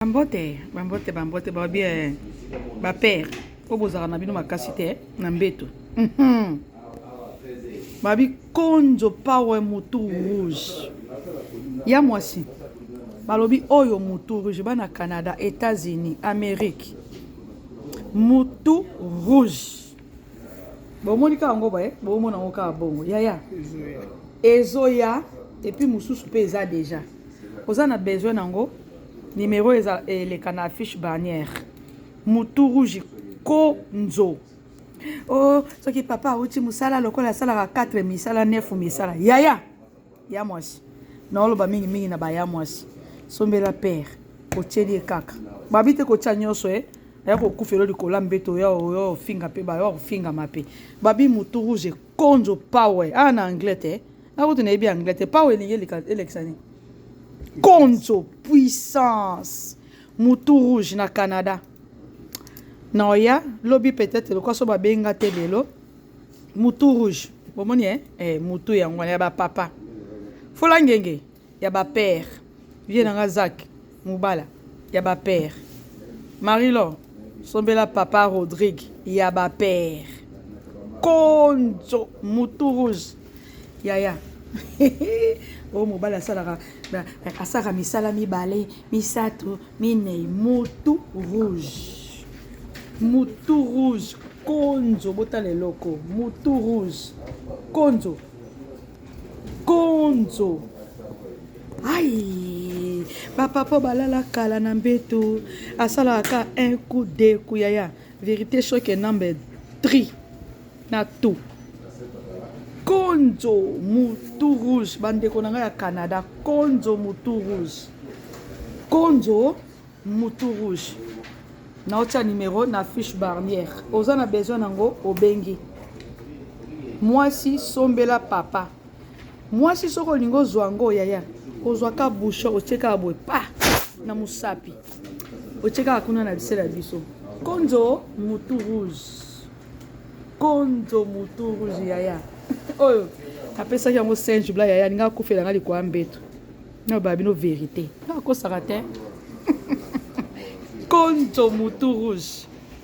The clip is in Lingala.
Bambote, bambote, bambote, babi eh, ba père oyo bozalaka na bino makasi te na mbeto. Babi konzo power mutu rouge ya mwasi balobi oyo mutu rouge bana Canada, États-Unis, Amérique mutu rouge bomoni kaka yango boye bomona yango kaka bongo yaya ezoya epuis mosusu mpe eza deja oza na besoin nango numero eza eleka na affiche bannière mutu rouge konzo oh soki papa awuti mosala lokola asalaka 4 misala 9 misala yaya ya mwasi naoloba mingimingi na baya mwasi sombela pere otieli ye kaka babi te kotia nyonso e aya kokufela likolo ya mbeto oya ofinga mpe baya kofingama mpe babi mutu rouge konzo power awa na anglais te nakutu nayebi anglais te power elingi elekisa nini konzo puissance mutu rouge na canada na oya lobi peut-être lokola so babenga te lelo mutu rouge bomoni eh? Eh, mutu yango wana ya bapapa fola ngenge ya ba père vie na nga Zach mubala ya ba père Marie-Laure sombela papa Rodrigue ya ba père konzo mutu rouge yaya oyo mobali asalaka asalaka misala mibale misato minei mutu rouge mutu rouge konzo botala eloko mutu rouge konzo Konzo. Aïe, ba papa balala kala na mbeto, asalaka ka un coup deux coup yaya. Vérité choc number 3 na tout. Konzo mutu rouge bandeko na ngai ya Canada, konzo mutu rouge. Konzo mutu rouge. Naotia numero na fiche barnière. Oza na besoin nango obengi. Mwasi sombela papa. Mwasi soki olingi ozwa yango yaya, ozwa ka bouchon otie kaka boye pa na musapi. Otie kaka kuna na bisela biso. Konzo mutu rouge. Konzo mutu rouge yaya. Oyo apesaki yango Saint Jubla yaya alinga akufela nga likwa mbeto. Naloba bino verite. Nakosaka te. Konzo mutu rouge.